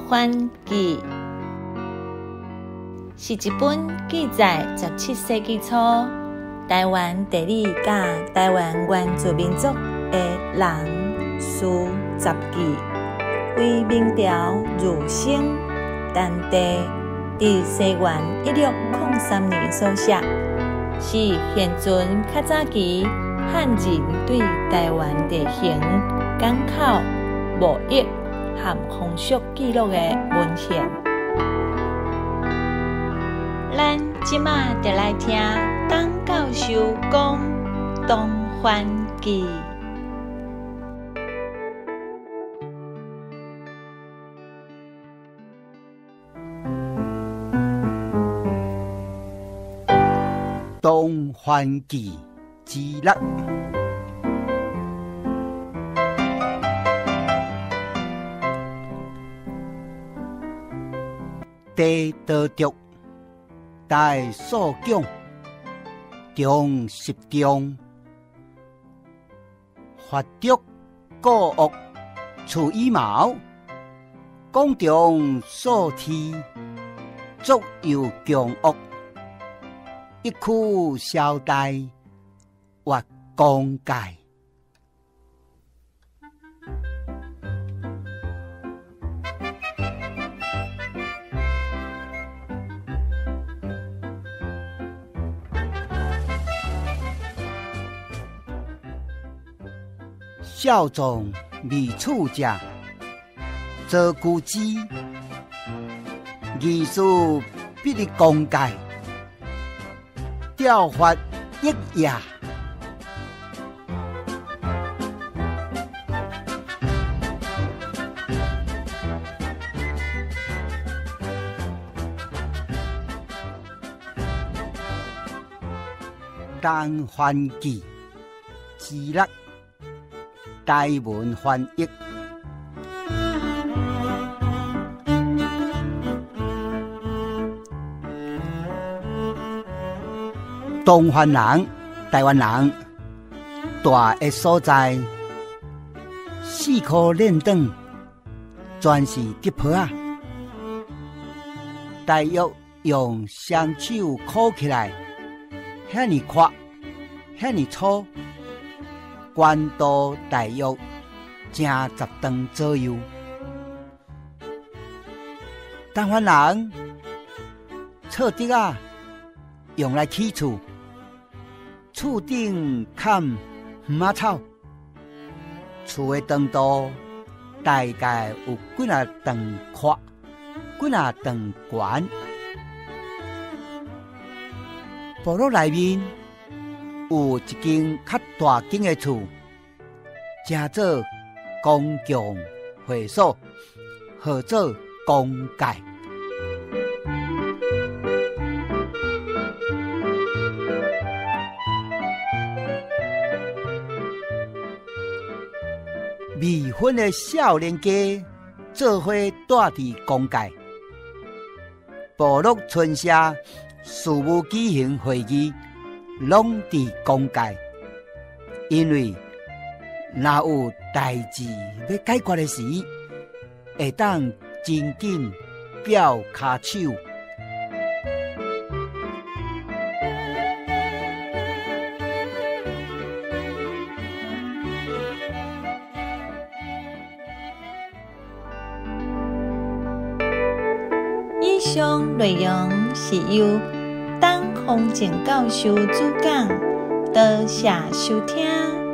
番記》是一本記載17世紀初台灣地理佮台灣原住民族的人事雜記，為明朝儒生陳第佇西元1603年所寫，是現存較早期漢人對台灣地形、港口、貿易和風俗記錄的文獻。咱這馬就來聽董教授講《東番記》。《東番記》之六，地道竹，大所講，中十中，法竹古屋，厝羽毛，廣中所天，足有強惡，一區小大，越公界。少壯未處者，做居之，艺术必於公界，吊法益也。東番記之六，台文翻譯。東番人、台灣人，大的所在，四箍輾轉，全是竹皮仔。大約用雙手箍起來，遐爾闊，遐爾粗，懸度大約正10丈左右。東番人錯竹仔用來起厝，厝頂崁魚仔草，厝的長度大概有幾若丈闊，幾若丈懸。部落內面有一間較大間的厝，稱做公共會所，號做公界。未婚的少年家做伙住佇公界，部落村社事務舉行會議，攏佇公界，因為若有代誌欲解決的時，會當真緊飆跤手。以上內容是由董宏正教授主講，多謝收聽。